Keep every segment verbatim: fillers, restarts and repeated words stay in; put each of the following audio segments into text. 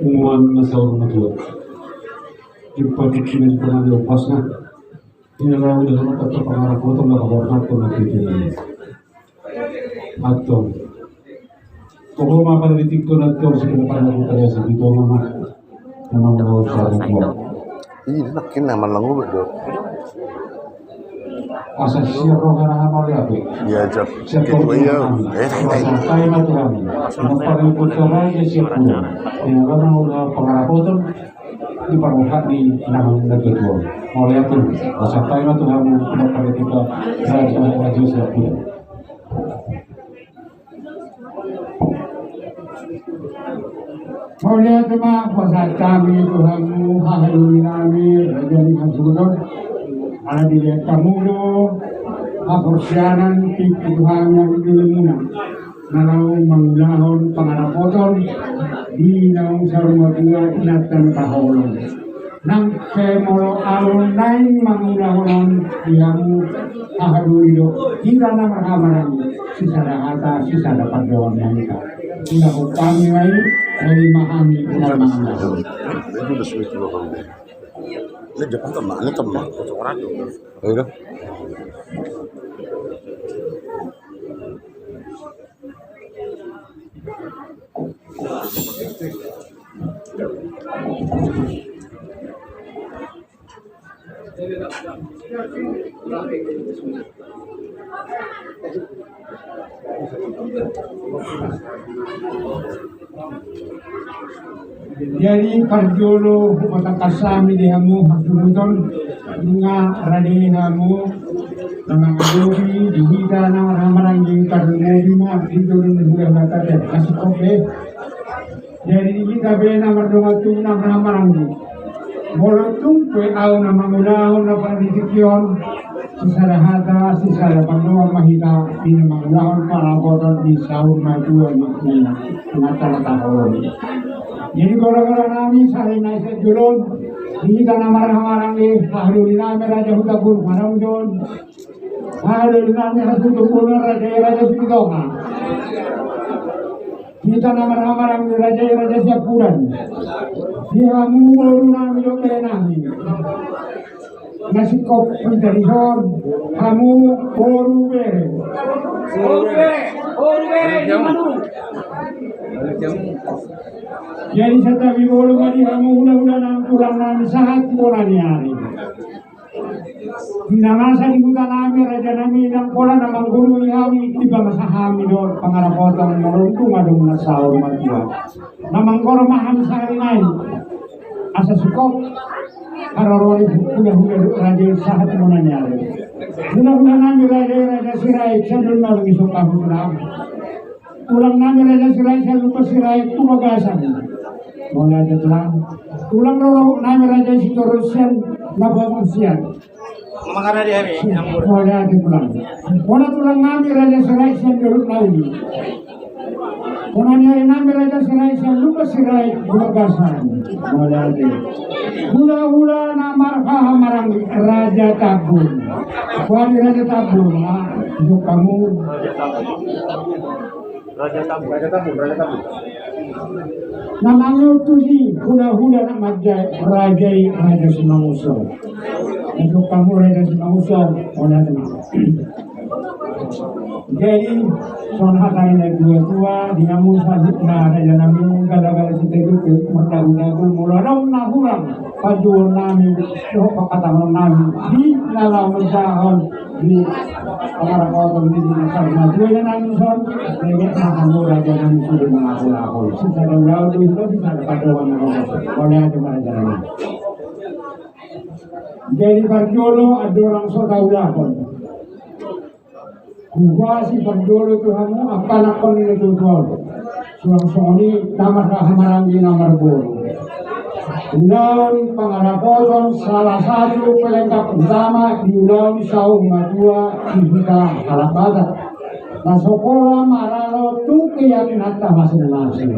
Umur na saur matua. Di patik na di tengah di ompasna. Ina laho di halaman kota pangarapoton na pangarapoton na pitu ini. Antong. Pokok ma pada di tiktok antong, sekitar pada di pada sekitar ma. Memang laho saur matua. Ih, enak ini nama lagu bedo. Asa siap roh kana hamal ya, Pe. Iya, Jap. Siap roh kana hamal. Eh, tai, tai. Asa tai ma Tuhan. Nomor paling utama ya siap roh. Ya, karena udah pangarapoton di parroha ni nama na ketua. Oleh itu, asa tai ma Tuhan, nomor paling kita raja, raja siap roh. Mauliate ma hupasahat hami tu hamu, haha doli nami, raja ni hasuhuton. Ala dilehon hamu do haporseaon tingki tu hami, hami doli muna na laho mangulahon pangarapoton di naung saur matua inanta na taholongi. Nang pe molo ahu naeng mangulahon on di hamu, haha doli do, hita na marhahamaranggi, sisada hata, sisada pandohan ma hita. Ulaon hami ma i, jadi ma hami ulaon mangulahon. Ini dia kan teman, ini teman. Ayo dah. Jadi parjolo hupatangkas hami di hamu hasuhuton, nunga rade hamu na mangadopi di hita na marhahamaranggi, tarlumobi ma di jolo ni hulahulanta, na singkop be. Jadi di hita be na mardongan tu na marhahamaranggi, molo tung pe ahu na mangulahon na pardisikon, sisada hata, sisada pandohan ma hita di na mangulahon pangarapoton di saur matua ni inanta na taholongi. Jadi gora-gora nami sahali nai sian jolo on, di hita na marhahamaranggi, haha doli nami Raja Hutauruk Manonjon, haha doli nami Hasuhuton Bolon, Raja i Raja Sipitonga, hita na marhahamaranggi, Raja i Raja Siampudan, di hamu boru nami dohot bere nami. Na singkop hita dison, hamu boru bere. Boru bere, boru bere, di mana? Jadi santabi bolon ma di hamu hulahula nami, tulang nami sahat bona ni ari. Di na masa di huta nami, raja nami, nang pola na manggurui hami, dipamasa hami do pangarapoton molo tung adong na saur matua. Na manggoro ma hami sahali nai. Asa singkop haroro ni hulahula dohot raja i sahat bona ni ari. Hulahula nami, raja i Raja Sirait, sian dolok na uli, isuk hamu tulang. Tulang nami Raja Sirait sian Lumban Sirait tu bagasan. Mauliate tulang. Tulang rorobot nami Raja Sitorus sian Nababan sian. Mauliate tulang. Bona tulang nami Raja Sirait sian dolok na uli. Bona ni ari nami Raja Sirait sian Lumban Sirait tu bagasan. Mauliate. Hulahula na marhahamaranggi, Raja Tambun. Bona Raja Tambun, ah, isuk hamu. Raja Tambun. Raja Tambun, Raja Tambun. Na mangihut tusi hulahula na manjae, raja i Raja Simangunsong. Isuk hamu Raja Simangunsong, mauliate ma. Jadi songon hata ni na tuatua, di hamu saluhutna raja nami, galagala sitaituk, mardagudagu, molo adong na hurang panjouon nami dohot pangkatahon nami di na laho manjahahon di pangarapoton di na saur matua nami dison, dengke ma hamu raja nami sude mangulahon. Sisada ulaon do i, sisada pandohan do i. Mauliate ma raja nami. Jadi parjolo andorang so taulahon, huboan parjolo tu hamu angka angka ni na tuatua on. Suang songon i na marhahamaranggi na marboru. Ulaon pangarapoton salah satu pelengkap utama di ulaon saur matua di hita halak Batak. Na so pola maralo tu keyakinanta masing-masing.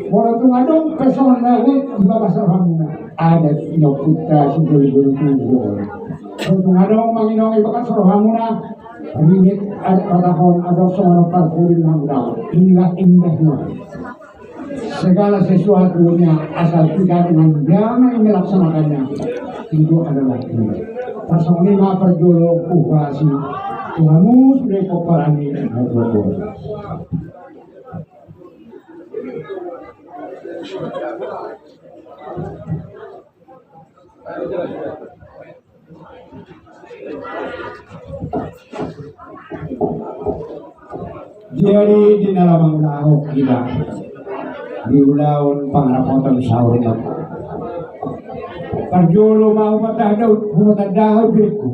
Molo tung adong pe songon na hot di bagasan rohamuna, adat ni ompunta Sibolibolu Tubu. Molo tung adong manginongi bagas rohamuna, Ringgit, ada patahon atau seorang parpuri enam tahun. Inilah indahnya segala sesuatunya asal kita dengan damai melaksanakannya. Itu adalah indah. Pasal lima perjolo kuhasi Tuhanmu sudah koparani. Jadi di na laho mangulahon hita di ulaon pangarapoton saur matua, parjolo ma hupatandahon, hupatandahon diriku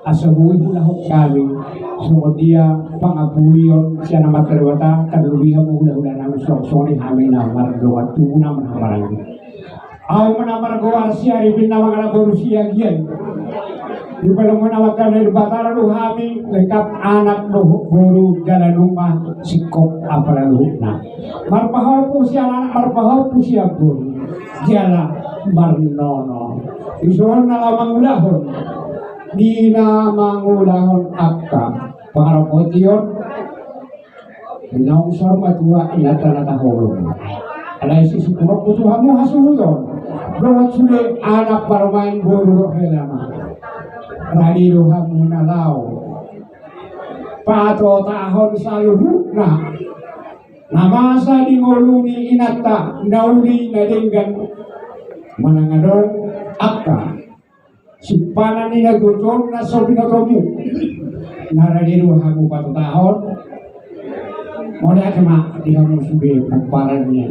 asa boi huulahon hami songon dia pangampuon sian Amanta Debata, tarlumobi ma hulahula nami songon i hami na mardongan tubu na marhahamaranggi. Ahu ma na margoar si Arifin na mangalap boru Siagian. Dipalomohon Amanta Debata do hami lengkap anak dohot boru jala nunga singkop apala luhutna. Marpahompu sian anak, marpahompu sian boru jala marnono. Dison na laho mangulahon, di na mangulahon angka pangarapotion. Naung saur matua inanta na taholongi. Alai sisungkunonku tu hamu hasuhuton dohot sude anak parumaen boru dohot hela ma. Rade do hamu na laho patotahon saluhutna na masa di ngolu ni inanta na uli na denggan manang adong angka simpanan ni natuatua on na so binotomu. Na rade do hamu patotahon. Mauliate ma di hamu sude pomparan ni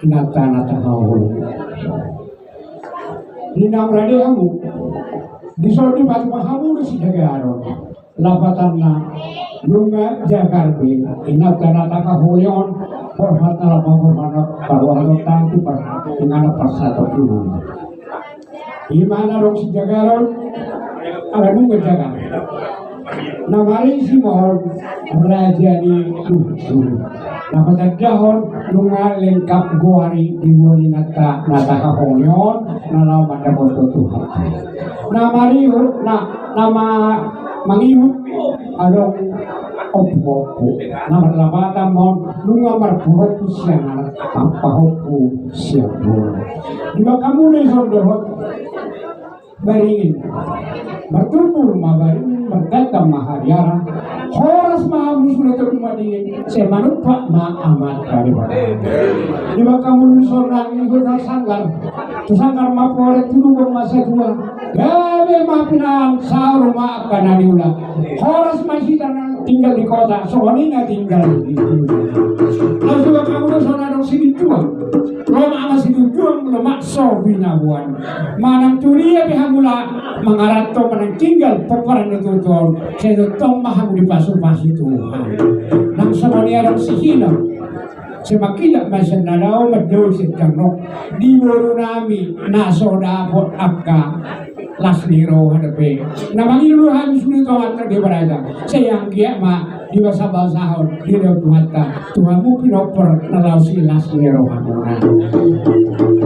inanta na taholongi. Di naung rade hamu, dison dipatupa hamu do sijagaron. Lapatanna nunga jagar be inanta na taholongi on, borhat na laho paborhat, paborhat on tantu par, ingana parsatop iman. Ima na adong sijagaron, ala nunga jagar. Na marisi ma on raja ni uhum. Na patandahon nunga lengkap goar i di ngolu ni inanta na taholongi on, na laho mandapothon Tuhan. Na marihut, na, na ma, mangihut adong ompuompu. Na marlapatan ma on nunga marpahompu sian anak, marpahompu sian boru. Di bagasan hamu do dison dohot baringin. Martumbur ma baringin, margantang ma hariara. Horas ma hamu sude tondung mandingin, sai manumpak ma Amanta Debata. Di bagasan hamu do dison nang ingkon na sanggar. Tu sanggar ma poret, tu lubang ma satua. Gabe ma pinahan, saur ma angka na niula. Horas ma hita na tinggal di kota, songon i na tinggal di huta. Laos di bagasan hamu do dison adong sibintuang. Lomak ma sibintuang, lomak so binaboan. Manang tu dia pe hamu laho mangaranto manang tinggal pomparan ni natuatua on, sai tongtong ma hamu dipasupasu Tuhan. Nang songon i adong sihina. Sai mangkilap ma sian na dao, mandao sian tano. Di boru nami na so dapot angka las ni roha dope. Na mangido do hami sude tu Amanta Debata. Sai anggiat ma dibasabasahon, didok Tuhanta tu hamu pinompar na laos i las ni rohamuna.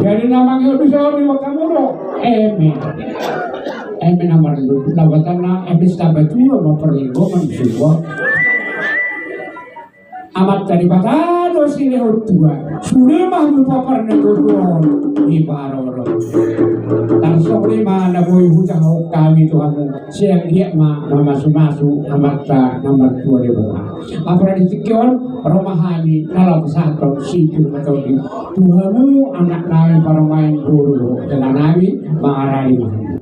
Jadi na mangihut dison di bagasan hamu do eme. Eme na marlindung, lapatanna eme sitamba tua ma parlinggoman di surgo. Amanta Debata do silehon tua, sude ma hamu pomparan ni natuatua on diparorot. Tarsongon i ma na boi hujahahon hami tu hamu, sai anggiat ma mamasumasu Amanta na martua Debata. Apala di tingki on ro ma hami na laho pasahathon sipir ma tondi tu hamu anak nami parumaen boru dohot hela nami, mangarade ma hamu.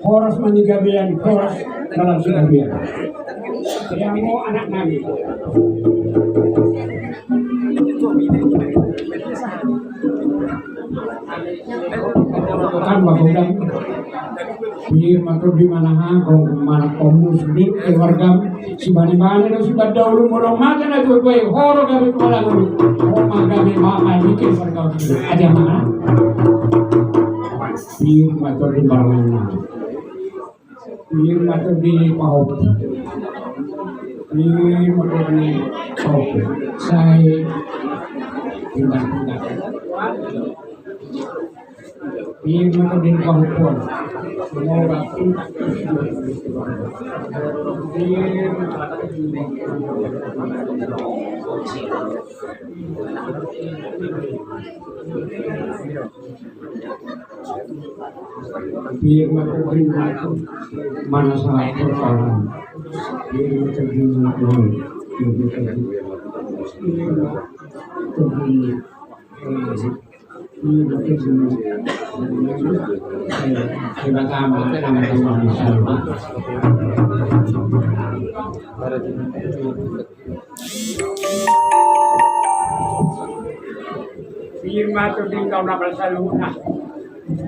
Horas ma ni gabean, horas dalam si gabean. Siamo anak nami. Kan bagodang. Pir ma tondi, manang aha, manang komu sude keluargam. Sibanebane do sibanda ulu, molo mate natuatua i, ho do gabe tu halak ulu. Ho ma gabe ma, ma bikin warga ulu. Aja ma. Pir ma tondi, manang aha. Pir ma tondi, pahop. Pir ma tondi, pahop. Sai. Pindah, pindah. Pir ma tu tingkau na balsaluna.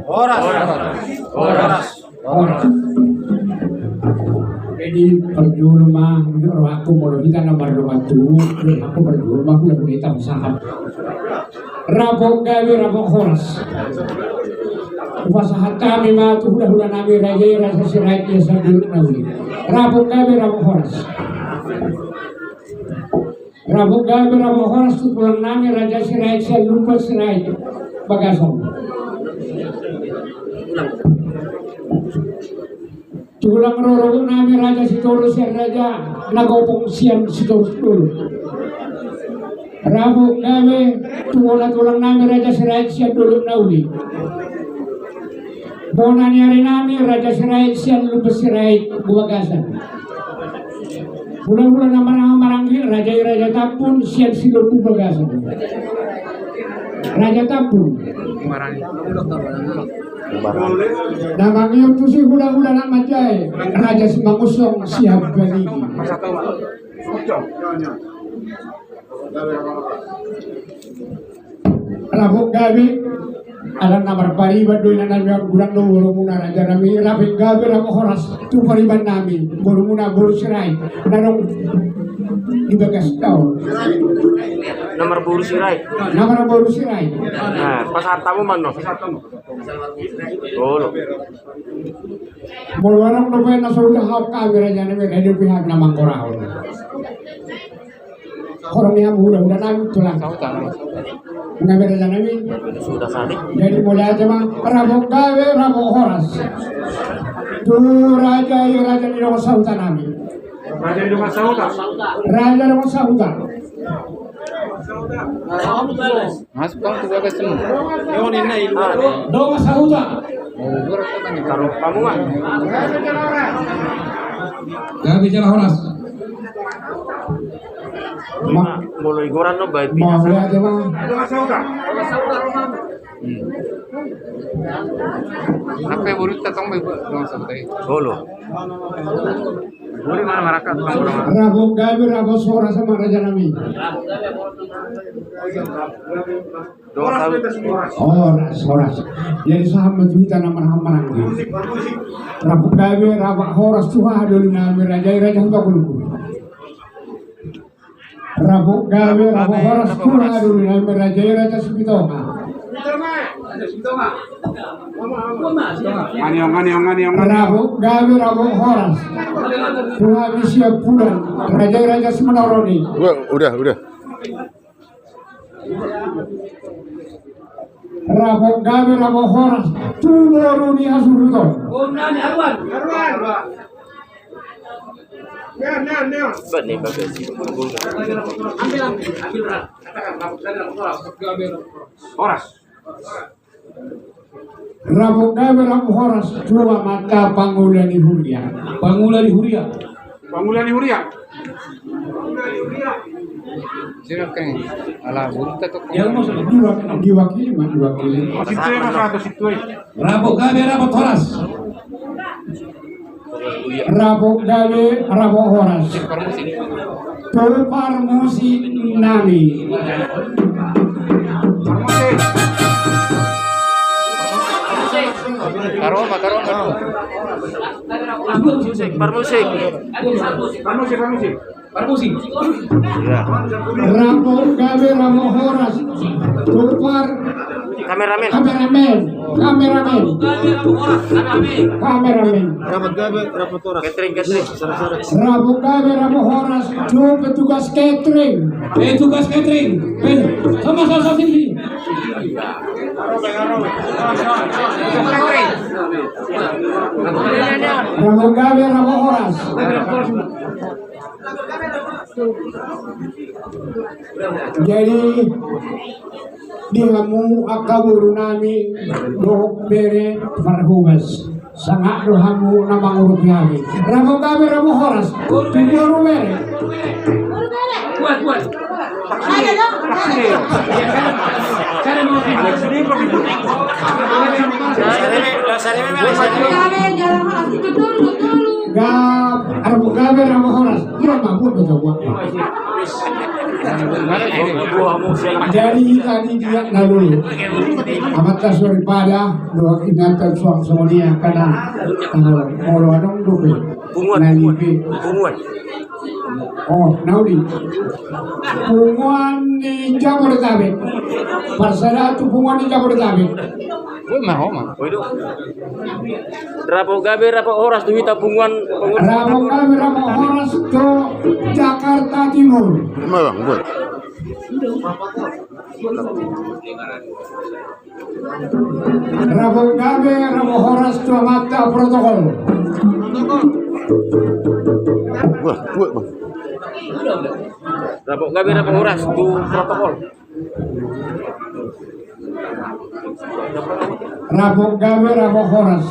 Horas. Horas. Horas. Jadi parjolo ma, rohangku molo hita na mardongan tubu, rohangku parjolo ma hula-hula hita pasahat. Rabok gabe, rabok horas. Hupasahat hami ma tu hula-hula nami raja i, Raja Sirait, ia sian Dolok Nauli. Rabok gabe, rabok horas. Rabok gabe, rabok horas tu tulang nami Raja Sirait sian Lumban Sirait Bagasan. Tulang rorobot nami Raja Sitoru sian Raja Nagopong sian Sitorus Dolok. Rabok gabe tu bona tulang nami Raja Sirait sian Dolok Nauli. Bona ni ari nami Raja Sirait sian Lumban Sirait Bagasan. Hula-hula na marhaha maranggi, raja i Raja Tambun sian Silombu Bagasan. Raja Tambun. Na mangihut tusi hula-hula na manjae, Raja Simangunsong sian Banigi. Rabok gabe, ala na marpariban do inang nami, godang do borumuna raja nami, rabok gabe, rabok horas tu pariban nami, borumuna boru Sirait, na adong di bagas daon. Na marboru Sirait. Na marboru Sirait. Nah, pasahat hamu ma annon. Olo. Molo adong dope na so hudahahon hami raja nami, raja dope hami na manggorahon. Horong ni hamu hula-hula nami tulang. Nunga be raja nami. Jadi mauliate ma, rabok gabe, rabok horas. Tu raja i, raja ni dongan sahuta nami. Raja ni dongan sahuta. Raja dongan sahuta. Masuk hamu tu bagas tu. Dongan sahuta. Taruh hamu ma. Gabe jala horas. Ma, molo igoran do baen. Mauliate ma. Hape borunta tong baen dongan sahuta i. Olo. Buri mana marakat tong borunta. Rabok gabe, rabok horas ma raja nami. Horas, horas. Jadi sahat ma tu hita na marhaha maranggi. Rabok gabe, rabok horas tu haha doli nami raja i, Raja Hutagoluku. Rabok gabe, rabok horas tu haha doli nami raja i, Raja Sipitonga. Rabok gabe, rabok horas tu hami Siapudan, raja i, Raja Simanoroni. Udah, udah. Rabok gabe, rabok horas tu boru ni hasuhuton. Horas. Rabok gabe, rabok horas tu amanta Pangula ni Huria. Pangula ni Huria. Pangula ni Huria. Siapa kan? Ala burung tak. Diwakili ma, diwakili. Situ ya, Mas, atau situ ya? Rabok gabe, rabok horas. Rabok gabe, rabok horas tu parmusik nami. Parmusik, parmusik. Parmusik, parmusik. Parmusi. Iya. Rap gabe, rap horas. Tupar. Kameramen. Kameramen. Kameramen. Kameramen. Rap gabe, rap horas. Catering, catering. Rap gabe, rap horas. Tu petugas catering. Petugas catering. Sama, sama, sama sini. Rap gabe, rap horas. Jadi di hamu angka boru nami dohot bere parhobas, sangap do hamu na mangurupi hami. Rap gabe, rap horas. Tu boru bere. Gap, rap gabe, rap horas. Iya, mabuk do jagoan. Jadi tadi dia na dulu. Amanta soripada dohot inanta suang songon i angka na molo adong dope. Punguan, na punguan. Punguan. Oh, na uli. Punguan ni Jabodetabek. Parsada tu punguan ni Jabodetabek. Rap gabe, rap horas tu hita punguan, punguan. Rap gabe, rap horas tu Jakarta Timur. Rap gabe, rap horas tu amanta protokol. Rap gabe, rap horas tu protokol. Rap gabe, rap horas.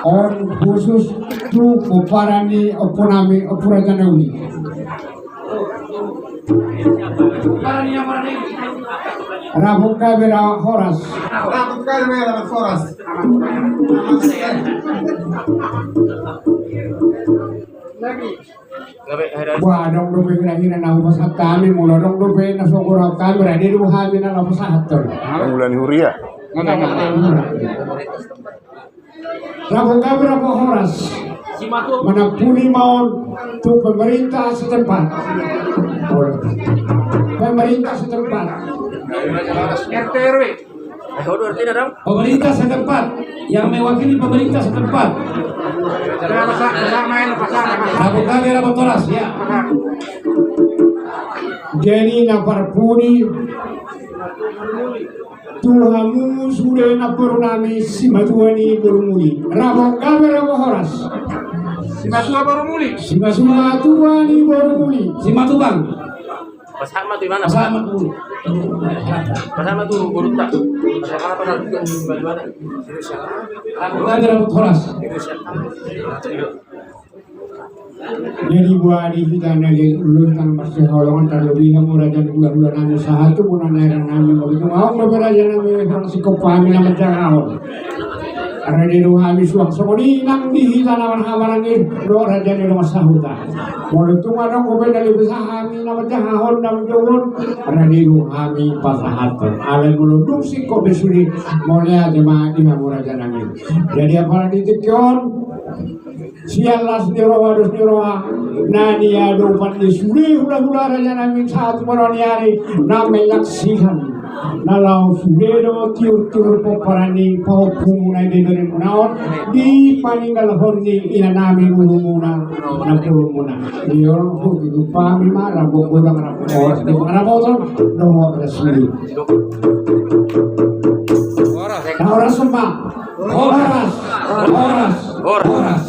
On khusus tu pomparan ni ompu nami, Ompu Raja Nauli. Rap gabe, rap horas. Rap gabe, rap horas. Wah, adong dope hira-hira na hupasahat hami, molo adong dope na so gorahon hami, rade do hami na laho pasahathon. Ulaon huria. Rap gabe, rap horas. Manampuni ma on tu pemerintah setempat. Pemerintah setempat. R T R W. Pemerintah setempat, yang mewakili pemerintah setempat. Rap gabe, rap horas, ya. Jadi na parpudi tu hamu sude na boru nami, simatua ni boru muli. Rap gabe, rap horas. Simatua boru muli. Simatua ni boru muli. Simatupang. Pasahat ma tu imana? Pasahat ma tu. Pasahat ma tu borunta. Pasahat ma tu. Rap gabe, rap horas. Jadi boha di hita na di ulu tano marsihaholongan, tarlobi hamu raja ni hulahula nami sahat tu bona na erang nami, molo tung adong dope raja nami hurang singkop hami na manjangahon. Rade do hami suang songon i nang di hita na marhahamaranggi dohot raja ni dongan sahuta. Molo tung adong dope na lebih sahat hami na manjangahon na manjouhon, rade do hami pasahathon. Alai molo dung singkop be sude, mauliate ma di hamu raja nami. Jadi apala di tingki on, sian las ni roha dos ni roha na niadopan ni sude hulahula raja nami sahat tu bona ni ari na menyaksikan na laho sude do tiur-tiur pomparan ni pahompu muna, ibebere muna on, di paninggalhon ni ina nami, boru muna, na boru muna. Di on hutu tu pami ma rap godang, rap horas, di pangarapoton dohot resmi. Na horas ma. Horas, horas, horas.